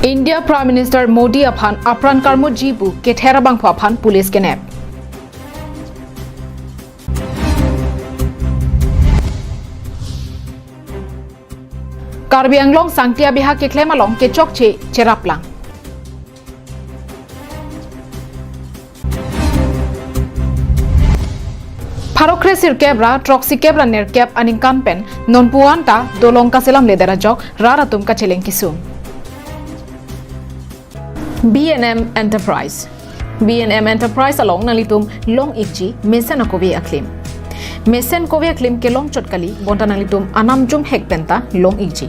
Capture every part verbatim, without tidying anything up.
India Prime Minister Modi aphan apran karmutji pu kether abangphu aphan police kenep. Karbi Anglong sangti abeha keklem along kechokche cheraplang. Pharo kre sirkep ra throksi kep ra nerkep aningkan pen non puan ta dolong kaselamledet ajok rat atum kacheleng kesung. B and M Enterprise. B and M Enterprise along nanglitum long-ikji mesen akove aklim. Mesen kove aklim kelong chot kali, bonta nanglitum anam jumhek penta long-ikji.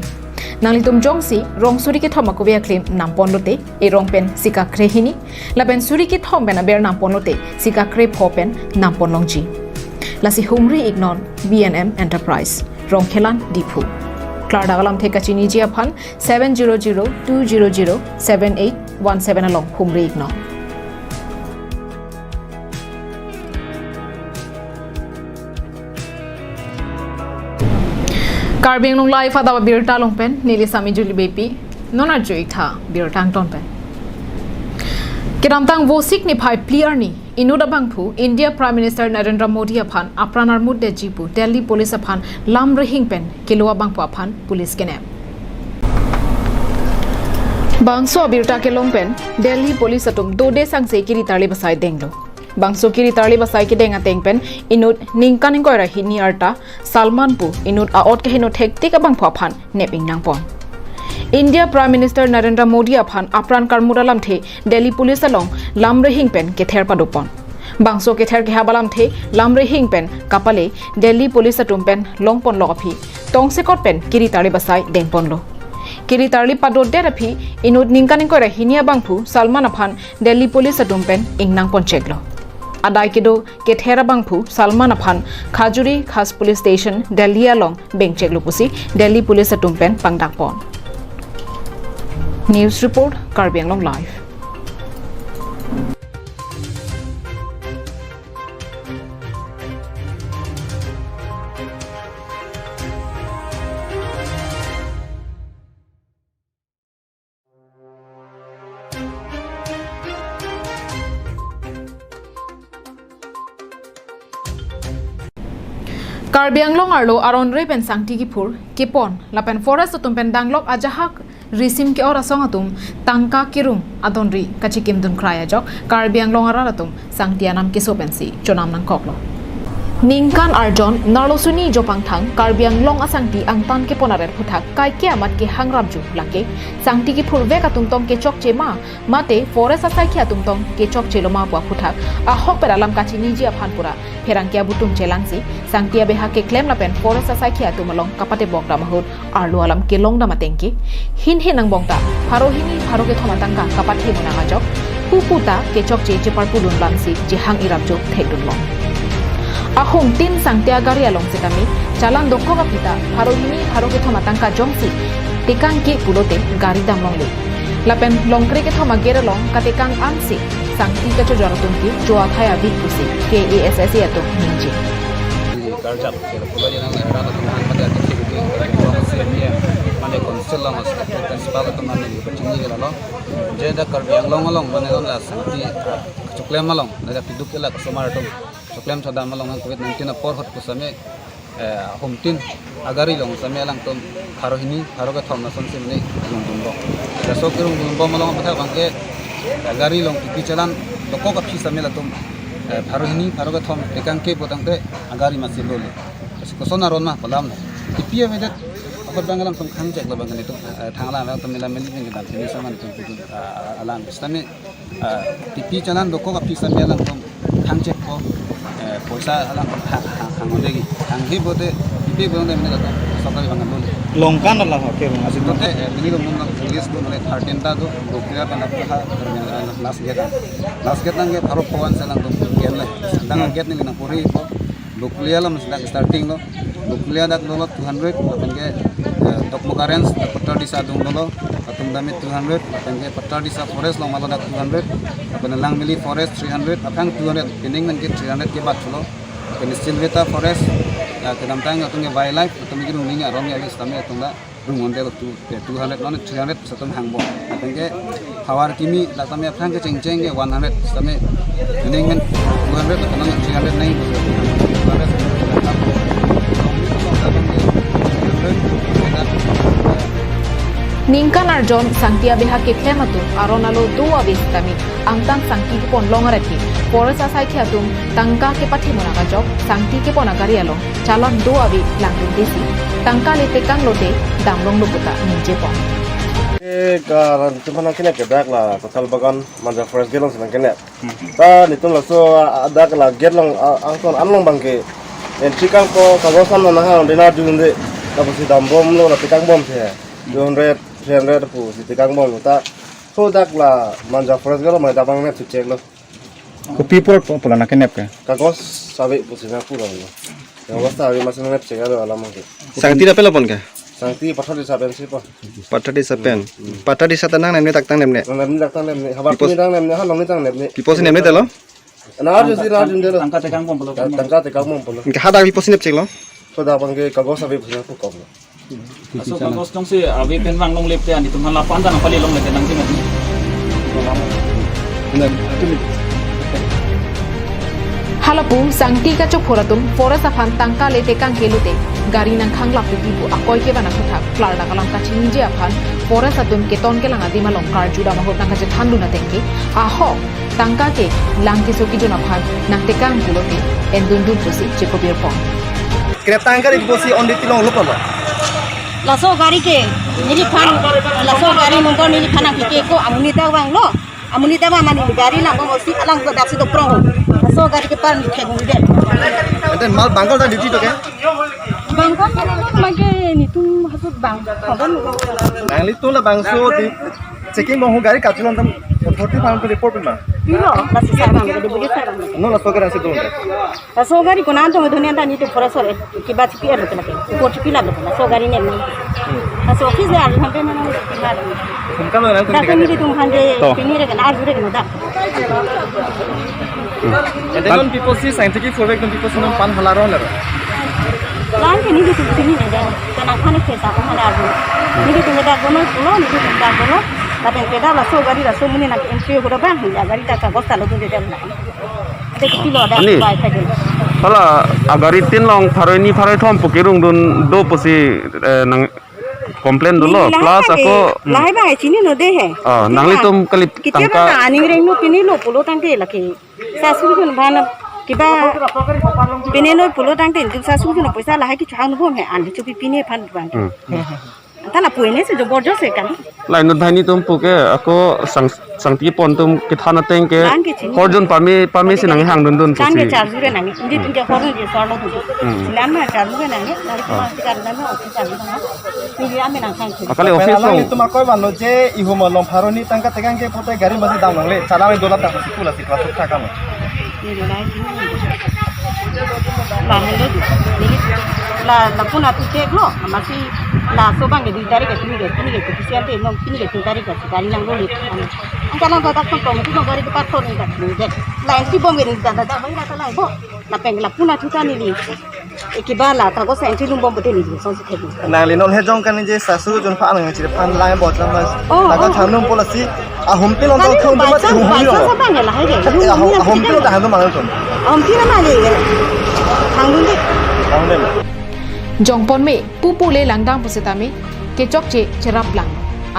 Nanglitum jongsi rong suri kethom akove aklim nampon lote, erong pen sika krehini, lapen suri kethom pen aber nampon lote, sika krepho pen nampon longji. Lasi humri-iknon B and M Enterprise, Rongkhelan, Diphu. Klardak alamthe kachiniji aphan seven zero zero two zero zero seven eight one seven along humri-iknon. Karbi Anglong Live adap abirta along pen neli Sami Juli Beypi, non arju-ik tha birta angton pen. Kedamtang Vosik niphai phli arni inut abangphu India Prime Minister Narendra Modi aphan apran armutdetji pu Delhi Police aphan lam rihing pen kelo abangphu aphan police kenep. Bangso abirta kelong pen Delhi Police atum dode sangse kiri tarli basai denglo. Bangso kiri tarli basai kedeng ateng pen inut ningkan ingkoi ra hini arta Salman pu inut a-ot keheno thektik abangphu aphan nep-ik nangpon. India Prime Minister Narendra Modi aphan apran karmut alamthe Delhi Police along lam rihing pen kether padopon. Bangso kether kehap alamthe lam rihing pen kapale Delhi Police atum pen longponlok aphi tongsekot pen kiri tarli basai dengponlo. Kiri tarli padodet aphi inut ningkan ingkoi ra hini abangphu Salman aphan Delhi Police atum pen ingnangponcheklo. Adai kedo kether abangphu Salman aphan Khajuri Khas Police Station Delhi along bengcheklo pusi Delhi Police atum pen pangdakpon. News report, Karbi Anglong Live. Karbi Anglong arlo aron-re pen sangti kiphur kepon lapen forest atum pen danglok ajahak risim ke-or asong atum tangka kerung adonri kachekimdun krai ajok Karbi Anglong arat atum sangti anam keso pensi chonam nangkoklo. Ningkan arjon narlo suni jopangthang Karbi Anglong asangti angtan kepon aret aphuthak kaike amat kehangrapju lake sangti kiphurvek atum tong kechokche ma mate forest asaikhi atum tong kechokche loma pu aphuthak ahok pen alam kachiniji aphan pura pherangke abutum chelangsi sangti abeha keklem lapen forest asaikhi atum along kapatebok dam ahut arlo alam kelong dam ateng ke hinhin angbong ta pharo hini pharo kethom atangka kapathe monang ajok pupu ta kechokche cheparpudun lamsi jehang-irapjo thekdunlong. Ahumtin sangti agari along setame challan dokok aphi ta pharo hini pharo kethom atangka jongsi tekangke pulote gari damlongle. Lapen longkre kethom agate along katekang ansi sangti kachojor atum ke jo athai avik pusi K A S S A atum ningje. Karjap, kira pula dia nang era tu teman pada tu sih gitu. Kalau si dia, mana konsel long, municipal tu mana gitu, kecil gitu lah, no. Jadi dak Karbi Anglong along, mana long lah, sangti, ah, kecuklem along, dak piduk ila kesomar tu, kecuklem sadam along, covid nineteen apor hot kusame, eh, humtin, agari along same alangtum pharo hini, pharo kethom lasonsi mene rungdunbom. Laso kerungdunbom along aphuthak abangke, eh, gari along T P challan dokok aphi same latum, eh, pharo hini, pharo kethom tekangke putangte agari masi lole. Koson aron ma kolam. T P avedet akot abang alangtum khangchek labang kene tu, eh, thangla alangtum mela meli ning kedam sini sama tum putun, eh, alang. Sitame ah, T P challan dokok aphi same alangtum khangchekpo, eh, poisa alang ha, ha, hangdegi. Hanghe bote, T P bote mene kata, sorkari bang lole. Longkan alang, oke, bang. Asin bote, eh, ini rumum lang list do, mane thirteen ta do, Bokulia pen dak ha, last gate. Last gate nang ke pharo pawan se alangtum gate le. Dang Hmm. gate ni nang puri po. Bokulia alam dak starting lo. Bokulia dak dolo two hundred, lapen ke, eh, Dokmoka Range, Patardisa adung dolo, atum dami two hundred, lapen ke Patardisa Forest along malo dak two hundred, lapen Langmili Forest three hundred, aphan two hundred, pining nang ke three hundred ke bat chulo. Lapen Silveta Forest, ya, kedamtang atum ke wildlife, atum ke nungning aron ya, wis tame atum da. Room one day two, two hundred non three hundred sitame hangbom. Ateng ke havar kimi dak tame aphrang kechengcheng ke one hundred sitame, ening men two hundred non three hundred nai. Ningkan arjon sangti abehag keklem atum aron alo do ave sitame angtan sangti kepon long arat ke forest asaikhi atum tangka kepathimon akajok sangti kepon agari along chalon do ave langdundesi tangka le tekang lote damlonglo puta ningjepon. Eh, ka ran cuma nang kene ke dak la Kotal Bagan Manja Forest gate alongsi nang kene. Ta netum laso, ah, dak la gate along, ah, angton anlong abang ke entry kangpo kagos an nang hang dena jun de. Lapusi dambomlo, la tekangbom si. Two hundred, three hundred pusi tekangbom ta. So dak la Manja Forest gate along mai dabang ne check lo. Kopi apor pu-, pulo nang kenep ke? Kagos ave pusi nang pulo lo. Kagos ta ave masi nang check lo alam ke. Sangti da pelo pon ke? Sangti pathor disa pensi pon. Pathor disa pen. Hmm. Pathor disa ta nang nemne dak tang nemne. Nang nemne dak tang nemne. Havar Pipos- kimi nang nemne, ha long ni tang nemne. Piposi nemne telo? Nang arjusi nang arjun delo. Tangka tekangbom pulo. Ta-, tangka tekangbom pulo. Ke hadak piposi nep check lo? So dak abang ke kagos ave pusi nang pukom lo. Laso kagos jongsi ave pen vang longle te netum aphan lapu-an ta nang pali longle te nang keme. Halapu sangti kachophor atum forest aphan tangka le tekang ke lote gari nang khanglap pipi pu akoi kevan aphuthak klardak alam kachiniji aphan forest atum keton kelang adim along karju dam ahut nang kachethandun ateng ke ahok tangka ke lang keso kejun aphan nang tekang pulote endundun pusi chekopirpon. Kereta tangka ri pusi ondi tilong lo polo. Laso gari ke neliphan, laso gari number neliphan nang ke ko amonit ta vanglo. Amonit ta vang mane gari lang ko si alang ko daksi doprong. Laso gari ke pan ke gungde. Enten mal bangkal ta duty to ke? Bangkal ta lo mage netum hasut bang. Nangli tula bangso di checking bang ho gari kachelong tam authority aphan report ma. Pilo, lasi sar bang, di budi sar bang. No, laso gari si dun. Laso gari ko nang tong dunia ta netum forest sore kiba chipi alo kena ke. Ko chipi lalo kena. Laso gari nem. Laso office le alo hampe mana. Hum kam nang dak tong nelitum aphan je To. Pini re kena arju re kena dak. Ente non piposi scientific forward non piposi non pan hala ron ero. Lang ke nelitum pini ne dan. Kena aphan ke sa ko hala arju. Nelitum dak kono pulo, nelitum dak kono. Tapi ke dak laso gari laso muni nang entry ko dak bang ya gari dak kagos ta lo tu de dan. Ade kepilo dak Ani. Bai saja. Hala agari tin long pharo hini pharo thom pu kerungdun do pusi, eh, nang complain dolo. Lahai plus bang, ako, hmm. Lahai bang chinilo de he. Ah, nanglitum kali Kita tangka. Kan aning reng no pini lo pulo tangte lake. Sasu jun bana kiba pini lo pulo tangte jun sasu jun poisa lahai ke chang bom he an chupi pini aphan ban. Hmm. Tala puene se jobor jo se kan. Lainut bhai netum pu ke ako sang sangti pon atum kethan ateng ke. Kan ke chini. Horjun pame pame si nang hangdundun Kan ke pusi. Charge re nang. Indi tum ke horjun je solo tu. Hmm. Silan ma charge re nang. Dari Ah. Kuma charge na office charge na. Ni dia me nang kan. Akali office Alang long. Netum akoi vanlo je ihum along pharo hini tangka tekang ke pote gari masi dam longle. Chalai dola ta si pula si kelas tak kamu. Ni dia lai sini. La hendo. Ni la la puna tu cek lo. Masi laso bang ke dui tarik ke tini ke tini ke official te nong tini ke tini tarik ke gari nang lo ni. Angka nang tak tong tong tu gari ke patrol ni kan. Ni dia. Lain si bom ke ni tak tak bang tak lai bo. Lapen lapu-an athu ta neli. Ekiba la kagos entry lum bom pute neli song si thek. Nangli non he jong kan je sasu jun pha nang chiri phan lang bot lang mas. Oh, Laga oh. Thangnum pola si ahum pilon Kali tong thung by dum chance, si hum by pilon. Chance apa ne lahai de? Ahum pilon ta hangdum mang thung. Ahum pilon ma le. Thangnum de. Thangnum. Jongpon me pupu le langdang pusitame kechokche cherap lang.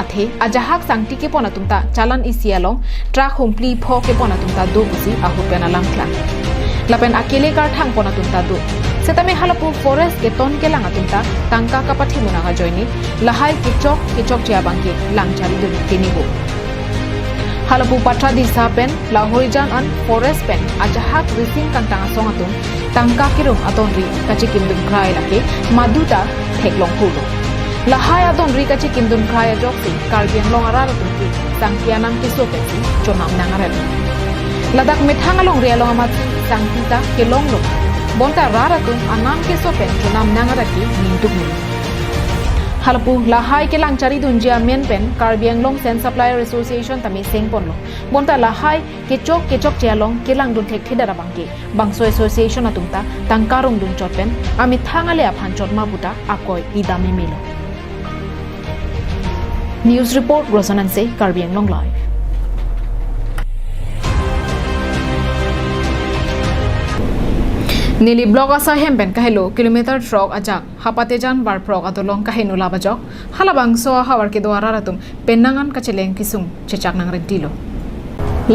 Athe ajahak sangti kepon atum ta chalon isi along truck humpli pho kepon atum ta do pusi ahut pen alam klang. Lapen akele karthang pon atum ta do. Setame halapu forest keton kelang atum ta tangka kapathi muna ajoine lahai kechok kechokche abang ke lang charidun tinibo. Halapu Patra Disa pen Lahorijan an forest pen ajahak rising kangtang asong atum tangka kerum adonri kachekimdun krai lake madu ta theklong kurlo. Lahai adonri kachekimdun krai ajoksi Karbi Anglong arat atum ke sangti anam keso pensi chonam nang arat. Ladak methang alongri along amatsi sangti ta kelonglo. Bonta rat atum anam keso pen chonam nang arat ke ningduk nilo. Halapu lahai kelang charidunji amen pen Karbi Anglong Sand Supplier Association tame sengponlo. Bonta lahai kechok kechokche along kelangdun thekthedet abang ke bangso association atum ta tangka rungdun chot pen amethang ale aphan chot ma puta akoi idam melo. News report, Rosananse, Karbi Anglong Live. Nilip Block asai hem pen kahelo kilometer throk ajak Hapatejan Varprok adolong kaheno lap ajok, halabangso ahavar kedo arat atum penang an kacheleng kesung chechak nangrentilo.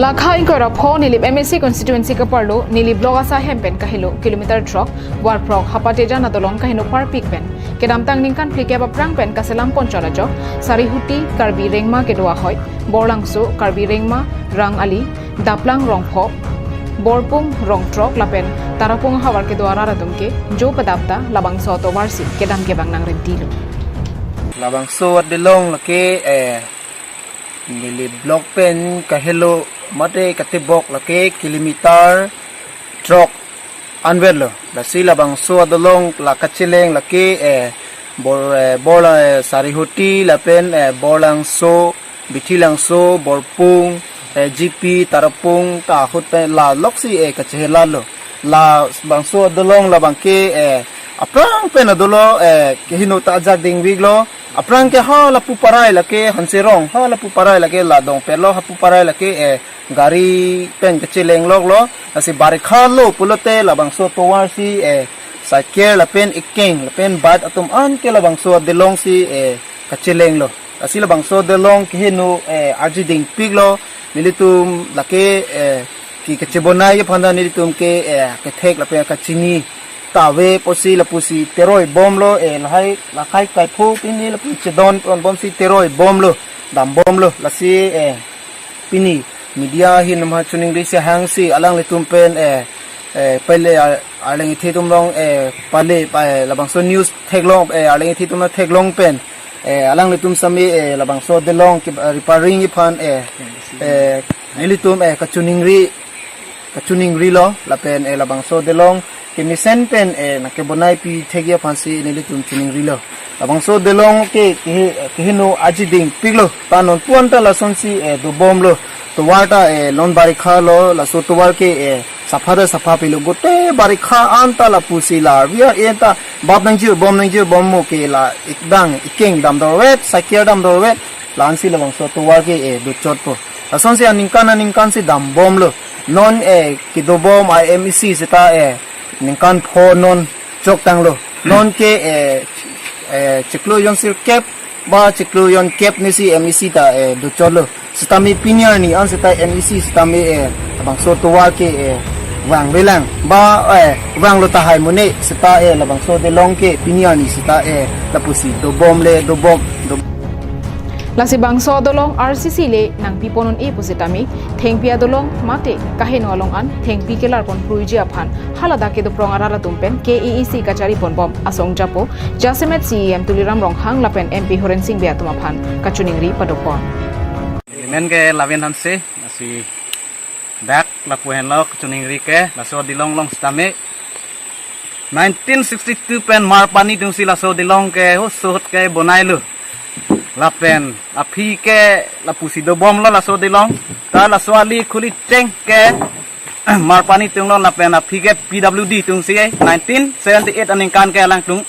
Lakha ingkoi ra pho Nilip M A C constituency kaparlo Nilip Block asai hem pen kahelo kilometer throk Varprok Hapatejan adolong kaheno parpik pen kedamtang ningkan phlikep aphrang pen kaselam ponchot ajok Sarihuti Karbi Rengma kedo ahoi, Borlangso Karbi Rengma Rang Ali, Daplang Rongpho, Borpung Rongthrok lapen Tarapung ahavar kedo arat atum ke jo padapta labangso atovar si kedam kevang nangrentilo. Labangso adolong lake, eh, Nilip Block pen kahelo mate katebok lake kilometer throk anvetlo. Lasi labangso adolong la kacheleng lake, eh, Bor, eh, Bor, eh, Sarihuti lapen, eh, Borlangso, Bithilangso, Borpung, eh, G P, Tarapung ta ahut pen la loksi, eh, kachehelalo. Labangso adolong labang ke, eh, aphrang pen adolo, eh, keheno ta ajak dingviklo. Aphrang ke ha lapu parai lake Hanserong, ha lapu parai lake la dong pelo, hapu parai lake, eh, gari pen kachelengloklo. Lasi barikha lo pulote labangso atovar si, eh, cycle lapen ekeng lapen bike atum an ke labangso adolong si, eh, kachelenglo. Lasi labangso adolong keheno, eh, arji dingpiklo. Nelitum lake, eh, ke kachebonai aphan ta nelitum ke, eh, kethek lapen kachini ta ave pusi lapusi teroi bomlo, eh, lahai lahai kaipho pini lapu chedon pon bomsi teroi bomlo, dam bomlo. Lasi, eh, pini media ahin nama choningri si hangsi alanglitum pen, eh, eh, pele ar-, arleng ithi atum along, eh, pale, eh, labangso news theklong, eh, arleng ithi atum theklong pen, eh, alanglitum sitame, eh, labangso adolong ke, eh, repairing aphan, eh, eh, nelitum, eh, kachoningri, kachoningri lo, lapen, eh, labangso adolong kemesen pen, eh, nangkebonai pi thekji aphan si nelitum choningri lo. Labangso adolong ke, ke, keheno arji dingpiklo. Ta non puan ta lasonsi, eh, dobomlo. Tovar ta, eh, non barikha lo, laso tovar ke, eh, sapha ta sapha pilo. Gote barikha an ta lapusi la via en ta bap nangjir bom nangjir bom mo ke la ekdang ekeng dam dorvet, cycle dam dorvet. La-ansi labangso tovar ke, eh, dochotpo. Lasonsi aningkan aningkan si dambomlo. Non, eh, kedobom I M A C seta, eh, ningkan pho non choktanglo. Non ke, eh, eh, chiklo jon sirkep ba chiklo jon kep ni si M A C ta, eh, dochotlo. Sitame pini arni an seta M A C sitame, eh, labangso tovar ke, eh, vangvelang ba, eh, vanglo tahai mo ne seta, eh, labangso adolong ke pini arni seta, eh, lapusi dobom le dobom, dobom. Lasi bangso adolong R C C le nangpipon un-e pusitame, thengpi adolong mate kaheno along an thengpi kelar pon pruiji aphan haladak kedo prong arat atum pen K A A C kachari ponbom asong japo, jasemet C E M Tuliram Ronghang lapen M P Horen Sing Bey atum aphan kachoningri padopon. Amen ke Laven Hanse, lasi dak lapu henlo kachoningri ke, laso adolong along sitame nineteen sixty-two pen Marpani atumsi laso adolong ke ho suhut ke bonailo. Lapen aphi ke lapusi dobomlo laso adolong. Ta laso ali khuli cheng ke Marpani atumlo lapen aphi ke P W D atumsi nineteen seventy-eight aningkan ke alangtum,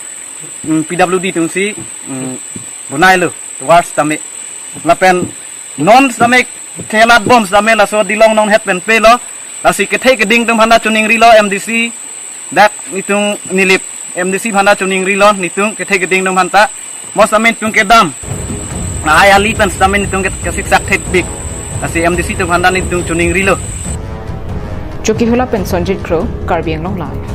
mm, P W D atumsi, mm, bonailo tovar sitame. Lapen non sitame thelat bom sitame laso adolong non het pen pelo. Lasi kethe keding atum aphan ta choningrilo M D C. Dak netum Nilip M D C aphan ta choningrilo netum kethe keding atum aphan ta. Mo sitame netum kedam. Lahai ali pen sitame netum ke, kesiksak thekpik. Lasi M D C atum aphan ta netum choningrilo. Chokihola pen Sonjit Kro, Karbi Anglong Live.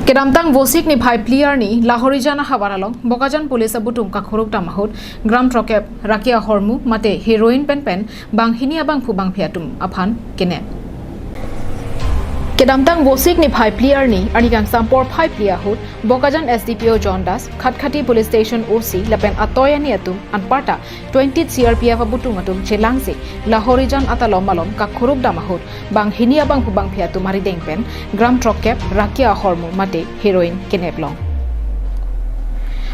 Kedamtang Vosik niphai phli arni Lahorijan ahavar along Bokajan Police abutum kakhuruk dam ahut gram throkkep raki ahormu mate heroin penpen banghini abangphu bangphi atum aphan kenep. Kedamtang Vosik niphai phli arni, arni kangsam porphai phli ahut Bokajan S D P O John Das, Khatkhati Police Station O C lapen atoi ani atum anparta twenty C R P F abutum atum chelangsi Lahorijan atalom along kakhuruk dam ahut banghini abangphu bangphi atum arideng pen gram throkkep raki ahormu mate heroin keneplong.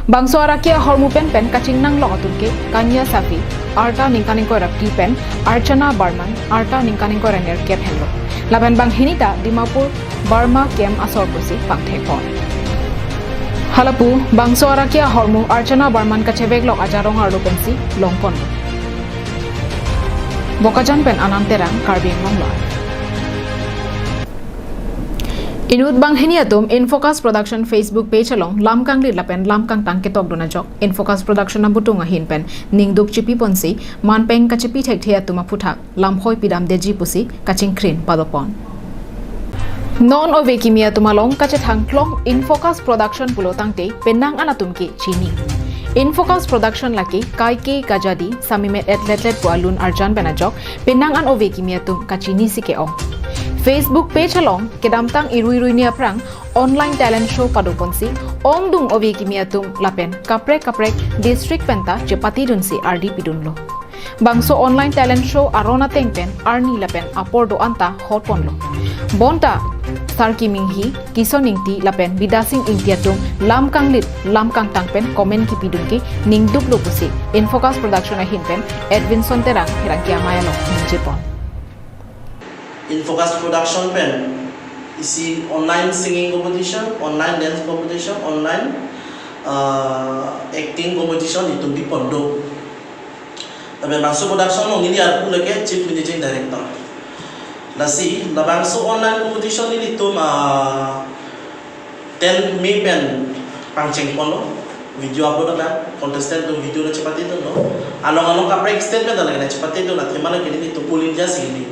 Bangso araki ahormu penpen kachingnanglong atum ke Kanya Safi, arta ningkan ingkoi ra phli pen Archana Barman, arta ningkan ingkoi ra nerkep henlo. Lapen banghini ta Dimapur Burma Camp asor pusi pangthekpon. Halapu, bangso arakia ahormu Archana Barman kacheveklok ajarong arlo pensi longpon. Bokajan pen Anam Terang, Karbi Anglong Live. Inut banghini atum Infocus Production Facebook page along lam kanglit lapen lam kangtang ketokdun ajok Infocus Production abutung ahin pen ningduk chipiponsi manpeng kachipi thekthe atum aphuthak lamhoi pidamdeji pusi kachingkrin padopon. Non ove kimi atum along kachethang klong Infocus Production pulo tangte penang an atum ke chini. Infocus Production lake kaike kajadi samimet etletlet pu alun arjan pen ajok penang an ove kimi atum kachinisi ke-ong. Facebook page along kedamtang irui ruini aphrang online talent show padoponsi ongdung ove kimi atum lapen kaprek kaprek district penta chepatidunsi ardi pidunlo. Bangso online talent show aron ateng pen arni lapen apor do-an ta hotponlo. Bonta Sarki Minghi, Kison Ingti lapen Bidasing Ingti atum lam kanglit lam kangtang pen comment kipidun ke ningduklo pusi Infocus Production ahin pen Edwinson Terang pherangke amei along ningjepon. Infocus Production pen isi online singing competition, online dance competition, online uh, acting competition itum bipon do. Tapi bangso production along neli arpu lake chief managing director. Lasi labangso online competition nelitum uh, ten May pen pangchengponlo, video upload abang, contestant atum video nangchepatedunlo. Along along kaprek state pen ta lake nangchepatedun, athema lake nelitum All India singing.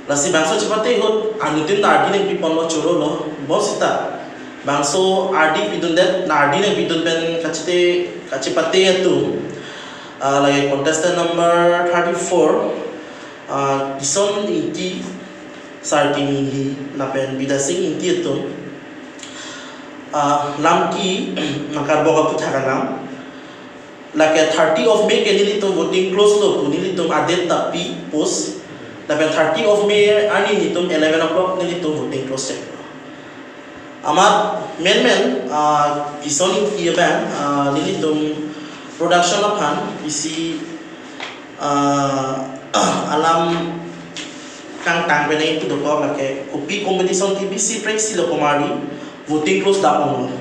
Lasi bangso chepate ahut anuttin ta ardi nangpiponlo, chorolo. Bonsita bangso ardi pidundet, na ardi nangpidun pen kachete kachepate atum uh, lake contestant number thirty-four, uh, Kison Ingti, Sarki Minghi lapen Bidasing Ingti atum uh, lam ke nangkarbok aphuthak alam. Lake thirty of May ke nelitum voting close lo pu nelitum adet ta pi post. Lapen thirty of May arni nelitum eleven o'clock nelitum voting close chek. Amat menmen uh, Kison Ingti abang uh, nelitum production aphan isi uh, alam kangtang pen nangpidokok lake kopi competition T B C prek si lo komardi voting close dapon lo.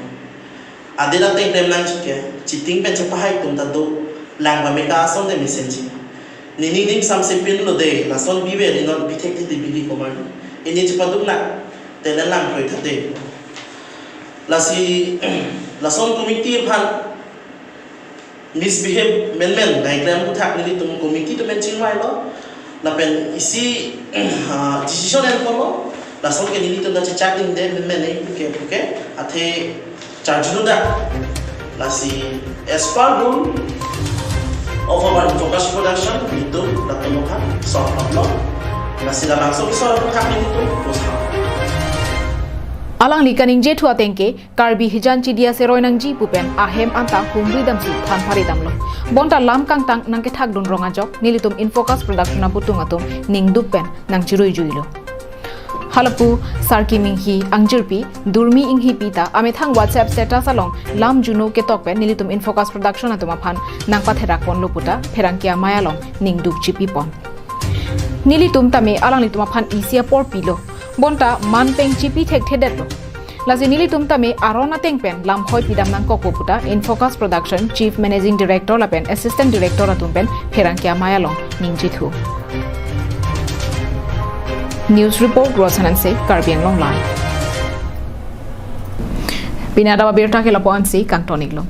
Adet ateng klem nangji ke, cheating pen chepahai atum ta do, lang pame ke ason te mesenji. Neli ning samse pinlo de, lason bive ri non bithek titi bili komardi. Ini chepaduk nak, telen lang kroi thate. Lasi, lason committee aphan misbehave menmen nangklem aphuthak nelitum committee atum pen chingvailo. Lapen isi ah, decision enponlo. Lason ke nelitum ta chechak inde menmen ne puke puke. Athe charjuno dak. Lasi as per rule of our Infocus Production, nelitum latum aphan sort upload. Lasi labangso kesor aphuthak nelitum post hang. Alangli kaningjethu ateng ke Karbi hijan chidi aseroi nangji pu pen ahem anta humri damsi than phari damlo. Bonta lam kangtang nangkethakdun rong ajok nelitum Infocus Production abutung atum ningduk pen nangchirui juilo. Halapu Sarki Minghi angjirpi Durmi Inghipi ta amethang WhatsApp status along lam juno ketok pen nelitum Infocus Production atum aphan nangpatherak ponlo puta pherangke amei along ningduk chipipon. Nelitum tame alanglitum aphan isi apor pilo. Bonta manpeng chipi thekthedetlo. Lasi nelitum tame aron ateng pen lamhoi pidam nangkokpo puta Infocus Production Chief Managing Director lapen Assistant Director atum pen pherangke amei along ningjethu. News report, Rosan Hanse, Karbi Anglong Live. Pini adap abirta ke lapu-ansi kangtoniklo.